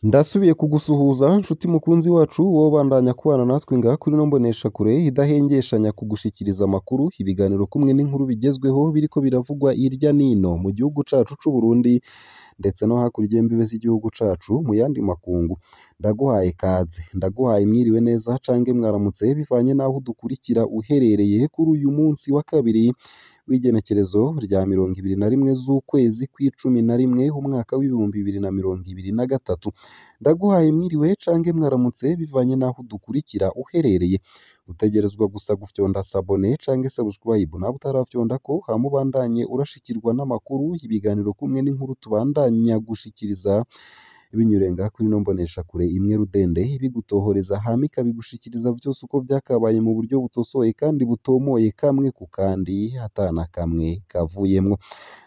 Ndasubiye kugusuhuza nshuti mukunzi wacu wowe ubandanya kubana natwe ngaha kuri ino mboneshakure idahengeshanya kugushikiriza amakuru, ibiganiro kumwe n'inkuru bigezweho biriko biravugwa irya nino mu gihugu cacu c'u Burundi ndetse no hakurya y'imbibe z'igihugu cacu mu yandi makungu. Ndaguhaye kaze, ndaguhaye mwiriwe neza cange mwaramutse bivanye n'aho udukurikira uherereye kuri uyu munsi wa kabiri w'igenekerezo rya 21 z'ukwezi kw'icumi na rimwe umwaka w'2023. Ndaguhaye mwiriwe cange mwaramutse bivanye n'aho udukurikira uherereye. Utegerezwa gusa gufyonda sabone cange subscribe nawe utarafyondako hama ubandanye urashikirwa n'amakuru, ibiganiro kumwe n'inkuru tubandanya gushikiriza binyuriye ngaha kuri ino mboneshakure imwe rudende ibigutohoreza hama ikabigushikiriza vyose uko vyakabaye mu buryo butosoye kandi butomoye kamwe ku kandi ata na kamwe kavuyemwo.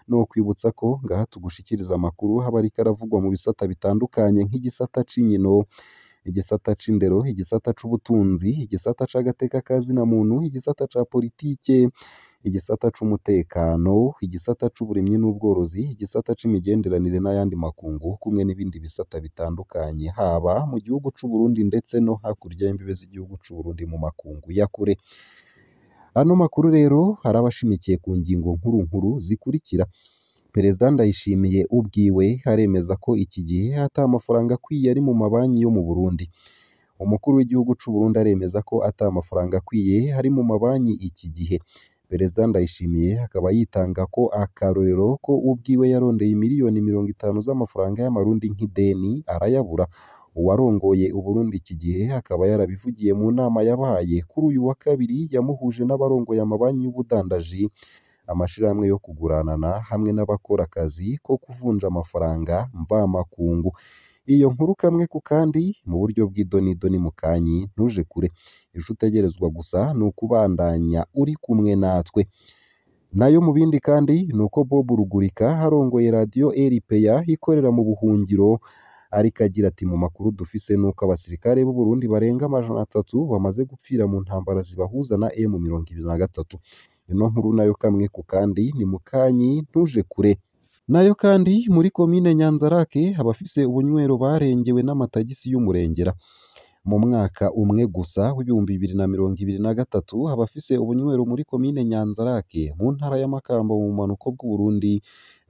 Nokwibutsa ko ngaha tugushikiriza amakuru aba ariko aravugwa mu bisata bitandukanye nk'igisata c'inkino, igisata c'indero, igisata c'ubutunzi, igisata c'agateka ka zina muntu, igisata ca politike, igisata c'umutekano, igisata c'uburimyi n'ubworozi, igisata c'imigenderanire n'ayandi makungu kumwe n'ibindi bisata bitandukanye haba mu gihugu c'u Burundi ndetse no hakurya y'imbibe z'igihugu c'u Burundi mu makungu ya kure. Ano makuru rero araba ashimikiye ku ngingo nkuru nkuru zikurikira: Perezida Ndayishimiye ubwiwe aremeza ko iki gihe ata mafaranga akwiye ari mu mabanki yo mu Burundi. Umukuru w'igihugu c'u Burundi aremeza ko ata mafaranga akwiye ari mu mabanki iki gihe. Perezida Ndayishimiye akaba yitanga ko akarorero ko ubwiwe yarondeye imiliyoni 50 z'amafaranga y'amarundi nk'ideni arayabura. Uwarongoye Uburundi iki gihe akaba yarabivugiye mu nama yabaye kuri uyu wa kabiri yamuhuje n'abarongoye amabanki y'ubudandaji, amashirahamwe yo kuguranana hamwe n'abakora akazi ko kuvunja amafaranga mvamakungu. Iyo nkuru kamwe ku kandi mu buryo bw'idonidoni mu kanyi ntuje kure. Ico utegerezwa gusa ni ukubandanya uri kumwe natwe. Nayo mu bindi kandi ni uko Bob Rugurika arongoye radiyo RPA ikorera mu buhungiro ariko agira ati mu makuru dufise nuko abasirikare b'u Burundi barenga 300 bamaze gupfira mu ntambara zibahuza na M23. Ino nkuru nayo kamwe ku kandi ni mu kanyi ntuje kure. Nayo kandi muri komine Nyanzarake abafise ubunywero barengewe n'amatagisi y'umurengera. Mu mwaka umwe gusa w'2023 abafise ubunywero muri komine Nyanzarake mu ntara ya Makamba mu bumanuko bw'Uburundi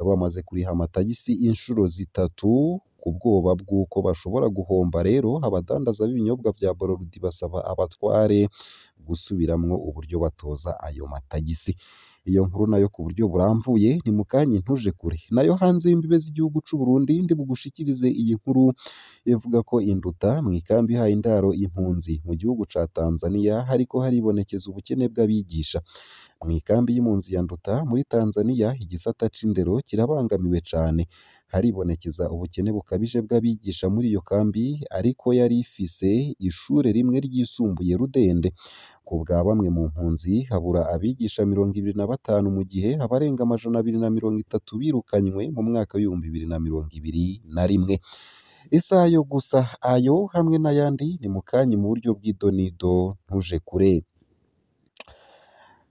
bamaze kuriha amatagisi inshuro zitatu ku bwoba bw'uko bashobora guhomba. Rero abadandaza b'ibinyobwa vya Bralirwa basaba abatware gusubiramwo uburyo batoza ayo matagisi. Iyo nkuru nayo ku buryo burambuye ni mu kanyi ntuje kure. Nayo hanze y'imbibe z'igihugu c'u Burundi ndi bugushikirize iyi nkuru ivuga ko Induta mw'ikambi ihaye indaro impunzi mu gihugu ca Tanzania hariko haribonekeza ubukene bw'abigisha. Mw'ikambi y'impunzi ya Nduta muri Tanzania igisata c'indero kirabangamiwe cane. Haribonekeza ubukene bukabije bw'abigisha muri iyo kambi ariko yari ifise ishure rimwe ryisumbuye rudende. Ku bwa bamwe mu mpunzi habura abigisha 25 mu gihe abarenga 230 birukanywe mu mwaka w'2021. Isayo gusa ayo hamwe n'ayandi ni mu kanyi mu buryo bw'idonido ntuje kure.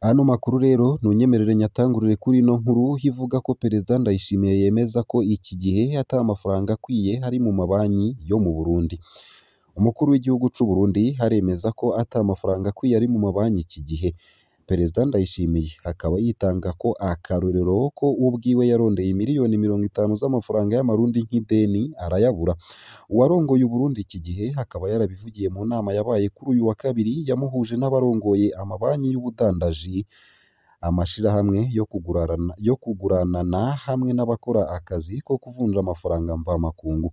Ano makuru rero ntunyemerere nyatangurire kuri ino nkuru ivuga ko Perezida Ndayishimiye yemeza ko iki gihe ata mafaranga akwiye ari mu mabanki yo mu Burundi. Umukuru w'igihugu c'u Burundi aremeza ko ata mafaranga akwiye ari mu mabanki iki gihe. Perezida Ndayishimiye akaba yitanga ko akarorero ko ubwiwe yarondeye imiliyoni 50 z'amafaranga y'amarundi nk'ideni arayabura. Uwarongoye Uburundi iki gihe akaba yarabivugiye mu nama yabaye kuri uyu wa kabiri yamuhuje n'abarongoye amabanki y'ubudandaji, amashirahamwe yo kuguranana hamwe n'abakora akazi ko kuvunja amafaranga mvamakungu.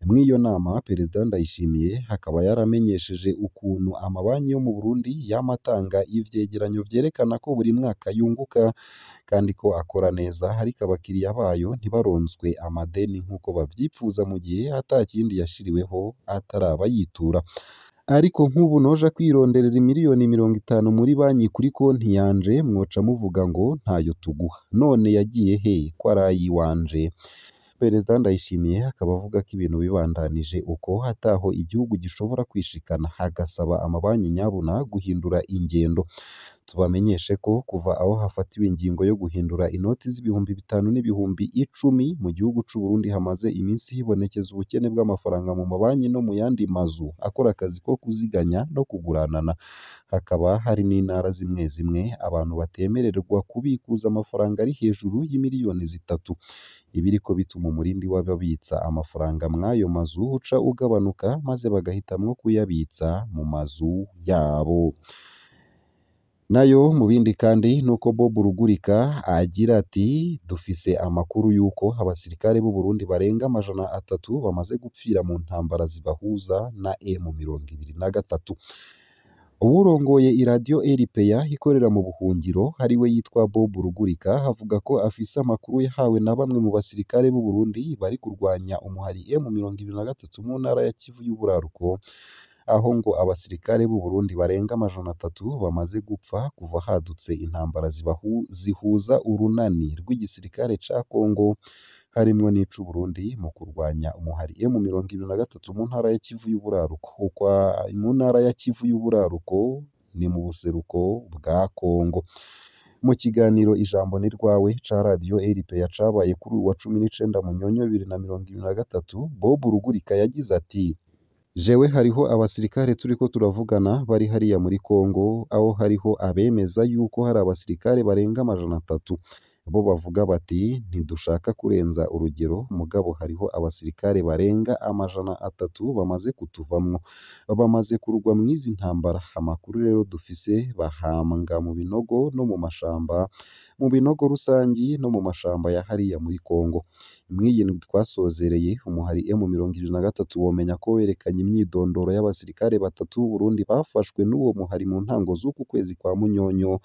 Mw'iyo nama Perezida Ndayishimiye akaba yaramenyesheje ukuntu amabanki yo mu Burundi yama atanga ivyegeranyo vyerekana ko buri mwaka yunguka kandi ko akora neza ariko abakiriya bayo ntibaronswe amadeni nk'uko bavyipfuza mu gihe ata kindi yashiriweho atarabayitura. Ariko nk'ubu noja kwironderera imiliyoni 50 muri banki kuri konti yanje mwoca muvuga ngo ntayo tuguha, none yagiye he ko ari ayiwanje? Perezida Ndayishimiye akaba avuga ko ibintu bibandanije uko ataho igihugu gishobora kwishikana, agasaba amabanki nyabuna guhindura ingendo. Tubamenyeshe ko kuva aho hafatiwe ingingo yo guhindura inoti z'ibihumbi 5 n'ibihumbi 10 mu gihugu c'u Burundi hamaze iminsi hibonekeza ubukene bw'amafaranga mu mabanki no mu yandi mazu akora akazi ko kuziganya no kuguranana. Hakaba hari n'intara zimwe zimwe abantu batemererwa kubikuza amafaranga ari hejuru y'imiliyoni 3. Ibiriko bituma umurindi w'ababitsa amafaranga mw'ayo mazu uca ugabanuka maze bagahitamwo kuyabitsa mu mazu yabo. Nayo mu bindi kandi nuko Bob Rugurika agira ati dufise amakuru yuko abasirikare b'u Burundi barenga 300 bamaze gupfira mu ntambara zibahuza na M23. Uwurongoye iradiyo RPA ikorera mu buhungiro ariwe yitwa Bob Rugurika avuga ko afise amakuru yahawe na bamwe mu basirikare b'u Burundi bari kurwanya umuhari M23 mu ntara ya Kivu y'Uburaruko, aho ngo abasirikare b'u Burundi barenga 300 bamaze gupfa kuva hadutse intambara zihuza urunani rw'igisirikare ca Congo harimwo n'ic'u Burundi mu kurwanya umuhari M23 mu ntara ya Kivu y'Uburaruko. Mu ntara ya Kivu y'Uburaruko ni mu buseruko bwa Congo. Mu kiganiro Ijambo ni rwawe ca radiyo RPA cabaye kuri uyu wa 19 Munyonyo 2023, Bob Rugurika yagize ati jewe hariho abasirikare turiko turavugana bari hariya muri Congo, aho hariho abemeza yuko hari abasirikare barenga 300. Bo bavuga bati ntidushaka kurenza urugero, mugabo hariho abasirikare barenga 300 bamaze kutuvamwo, bamaze kurugwa mw'izi ntambara. Amakuru rero dufise bahambwa mu binogo no mu mashamba, mu binogo rusangi no mu mashamba ya hariya muri Congo. Mw'iyi ndwi twasozereye umuhari M23 womenya ko werekanye imyidondoro y'abasirikare batatu b'u Burundi bafashwe n'uwo muhari mu ntango z'uku kwezi kwa Munyonyo,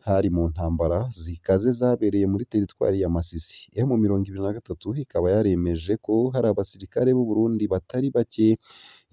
hari mu ntambara zikaze zabereye muri teritwari ya Masisi. M23 ikaba yaremeje ko hari abasirikare b'u Burundi batari bake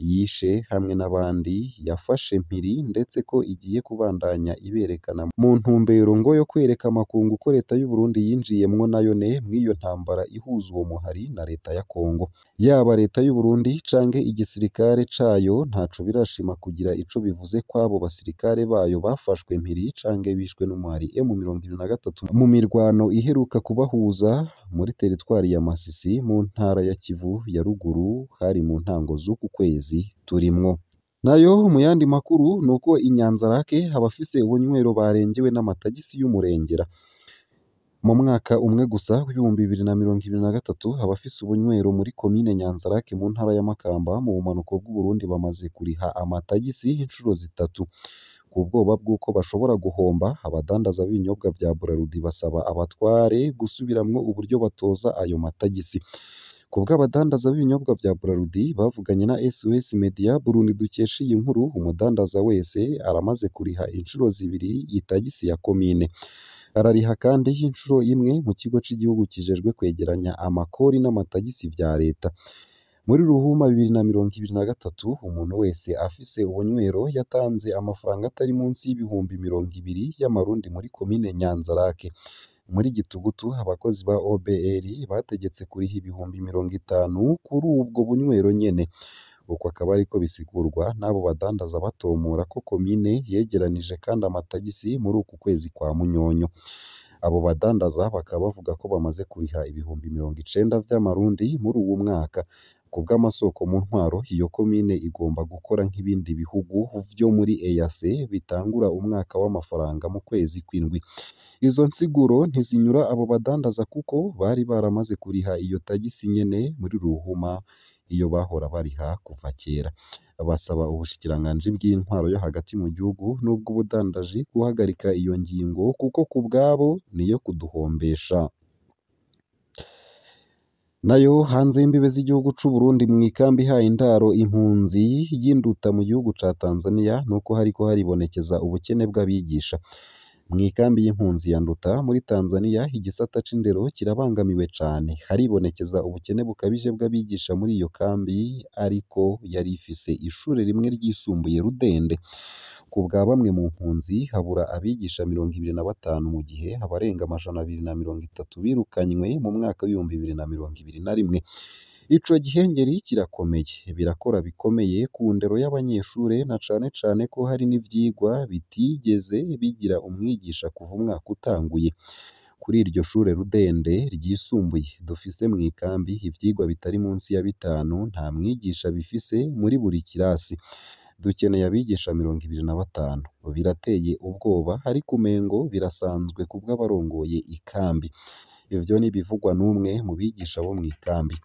yishe hamwe n'abandi yafashe mpiri, ndetse ko igiye kubandanya iberekana mu ntumbero ngo yo kwereka amakungu ko leta y'u Burundi yinjiyemwo nayone mw'iyo ntambara ihuza uwo muhari na leta ya Congo. Yaba leta y'u Burundi canke igisirikare cayo ntaco birashima kugira ico bivuze kw'abo basirikare bayo bafashwe mpiri canke bishwe n'umuhari M23 mu mirwano iheruka kubahuza muri teritwari ya Masisi mu ntara ya Kivu ya ruguru, hari mu ntango z'uku kwezi turimwo. Nayo mu yandi makuru nuko i Nyanzarake abafise ubunywero barengewe n'amatagisi y'umurengera. Mu mwaka umwe gusa w'2023 abafise ubunywero muri komine Nyanzarake mu ntara ya Makamba mu bumanuko bw'u Burundi bamaze kuriha amatagisi incuro zitatu. Ku bwoba bw'uko bashobora guhomba, abadandaza b'ibinyobwa vya Braludi basaba abatware gusubiramwo uburyo batoza ayo matagisi. Ku bw'abadandaza b'ibinyobwa vya Braludi bavuganye na SOS Media Burundi dukesha iyi nkuru, umudandaza wese aramaze kuriha incuro zibiri itagisi ya komine. Arariha kandi incuro imwe mu kigo c'igihugu kijejwe kwegeranya amakori n'amatagisi vya leta. Muri Ruhuma 2023 umuntu wese afise ubunywero yatanze amafaranga atari munsi y'ibihumbi 20 y'amarundi muri komine Nyanzarake. Muri Gitugutu abakozi ba OBR bategetse kuriha ibihumbi 50 kuri ubwo bunywero nyene. Uko akaba ariko bisigurwa n'abo badandaza batomora ko komine yegeranije kandi amatagisi muri uku kwezi kwa Munyonyo. Abo badandaza bakaba bavuga ko bamaze kuriha ibihumbi 90 vy'amarundi muri uwu mwaka. Ku bw'amasoko mu ntwaro, iyo komine igomba gukora nk'ibindi bihugu vyo muri EAC bitangura umwaka w'amafaranga mu kwezi kw'indwi. Izo nsiguro ntizinyura abo badandaza kuko bari baramaze kuriha iyo tagisi nyene muri Ruhuma iyo bahora bariha kuva kera. Basaba ubushikiranganji bw'intwaro yo hagati mu gihugu n'ubw'ubudandaji guhagarika iyo ngingo kuko ku bwabo niyo kuduhombesha. Nayo hanze y'imbibe z'igihugu c'u Burundi mw'ikambi ihaye indaro impunzi y'induta mu gihugu ca Tanzania nuko hariko haribonekeza ubukene bw'abigisha. Mw'ikambi y'impunzi ya Nduta muri Tanzania igisata c'indero kirabangamiwe cane. Haribonekeza ubukene bukabije bw'abigisha muri iyo kambi, ariko yari ifise ishure rimwe ryisumbuye rudende. Ku bwa bamwe mu mpunzi habura abigisha 25 mu gihe abarenga 230 birukanywe mu mwaka w'2021. Ico gihengeri kirakomeye, birakora bikomeye ku ndero y'abanyeshure na cane cane ko hari n'ivyigwa bitigeze bigira umwigisha kuva umwaka utanguye. Kuri iryo shure Rudende ryisumbuye dufise mw'ikambi ivyigwa bitari munsi ya 5 nta mwigisha bifise muri buri kirasi. Dukeneye abigisha 25. Birateye ubwoba ariko umengo birasanzwe kubw'abarongoye ikambi. Ivyo n'ibivugwa n'umwe mu bigisha bo mw'ikambi.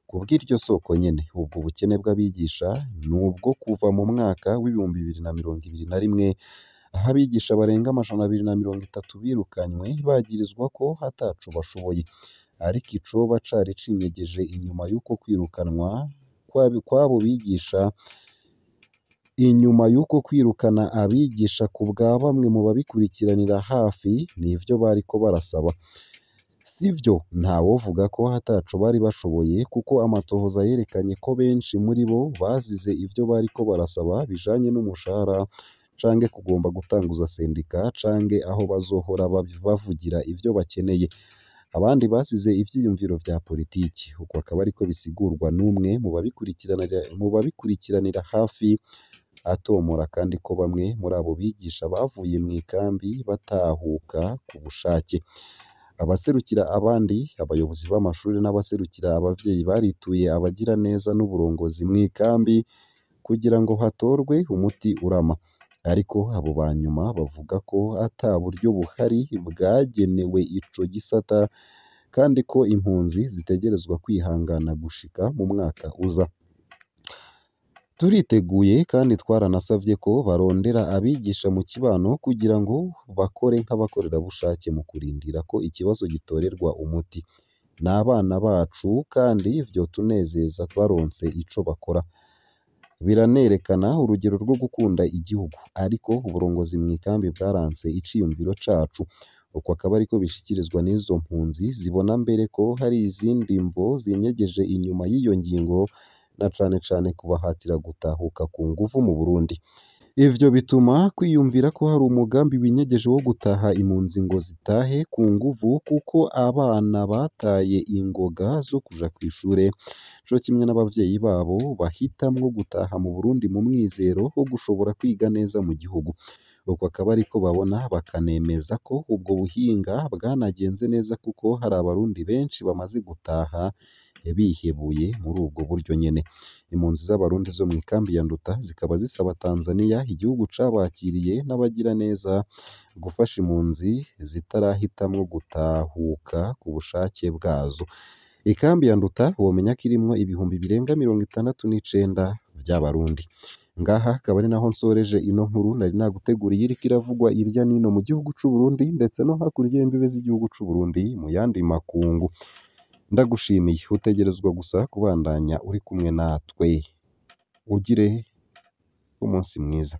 Kubw'iryo soko nyene, ubwo bukene bw'abigisha nubwo kuva mu mwaka w'2021, aho abigisha barenga 230 birukanywe bagirizwa ko ataco bashoboye. Ariko icoba cari cinyegeje inyuma y'uko kwirukanwa kw'abo bigisha, inyuma y'uko kwirukana abigisha ku bwa bamwe mu babikurikiranira hafi n'ivyo bariko barasaba. Sivyo, ntawovuga ko ataco bari bashoboye kuko amatohoza yerekanye ko benshi muri bo bazize ivyo bariko barasaba bijanye n'umushahara canke kugomba gutanguza sendika canke aho bazohora bavugira ivyo bakeneye. Abandi basize ivyiyumviro vya politiki. Uko akaba ariko bisigurwa n'umwe mu babikurikiranira hafi, atomora kandi ko bamwe muri abo bigisha bavuye mw'ikambi batahuka ku bushake. Abaserukira abandi, abayobozi b'amashuri n'abaserukira abavyeyi barituye abagiraneza n'uburongozi mw'ikambi kugira ngo hatorwe umuti urama. Ariko abo ba nyuma bavuga ko ata buryo buhari bwagenewe ico gisata kandi ko impunzi zitegerezwa kwihangana gushika mu mwaka uza. Turiteguye kandi twaranasavye ko barondera abigisha mu kibano kugira ngo bakore nk'abakorerabushake mu kurindira ko ikibazo gitorerwa umuti. Ni abana bacu kandi vyotunezeza baronse ico bakora. Biranerekana urugero rwo gukunda igihugu, ariko uburongozi mw'ikambi bwaranse iciyumviro cacu. Uko akaba ariko bishikirizwa n'izo mpunzi zibona mbere ko hari izindi mvo zinyegeje inyuma y'iyo ngingo, na cane cane kubahatira gutahuka ku nguvu mu Burundi. Ivyo bituma kwiyumvira ko hari umugambi winyegeje wo gutaha impunzi ngo zitahe ku nguvu kuko abana bataye ingoga zo kuja kw'ishure, co kimwe n'abavyeyi babo bahitamwo gutaha mu Burundi mu mwizero wo gushobora kwiga neza mu gihugu. Uko akaba ariko babona, bakanemeza ko ubwo buhinga bwanagenze neza kuko hari abarundi benshi bamaze gutaha bihebuye muri ubwo buryo nyene. Impunzi z'abarundi zo mw'ikambi ya Nduta zikaba zisaba Tanzania, igihugu cabakiriye, n'abagiraneza gufasha impunzi zitarahitamwo gutahuka ku bushake bwazo. Ikambi ya Nduta womenya ko irimwo ibihumbi birenga 69 vy'abarundi. Ngaha akaba ari naho nsoreje ino nkuru nari naguteguriye iriko iravugwa irya nino mu gihugu c'u Burundi ndetse no hakurya y'imbibe z'igihugu c'u Burundi mu yandi makungu. Ndagushimiye, utegerezwa gusa kubandanya uri kumwe natwe. Ugire umunsi mwiza.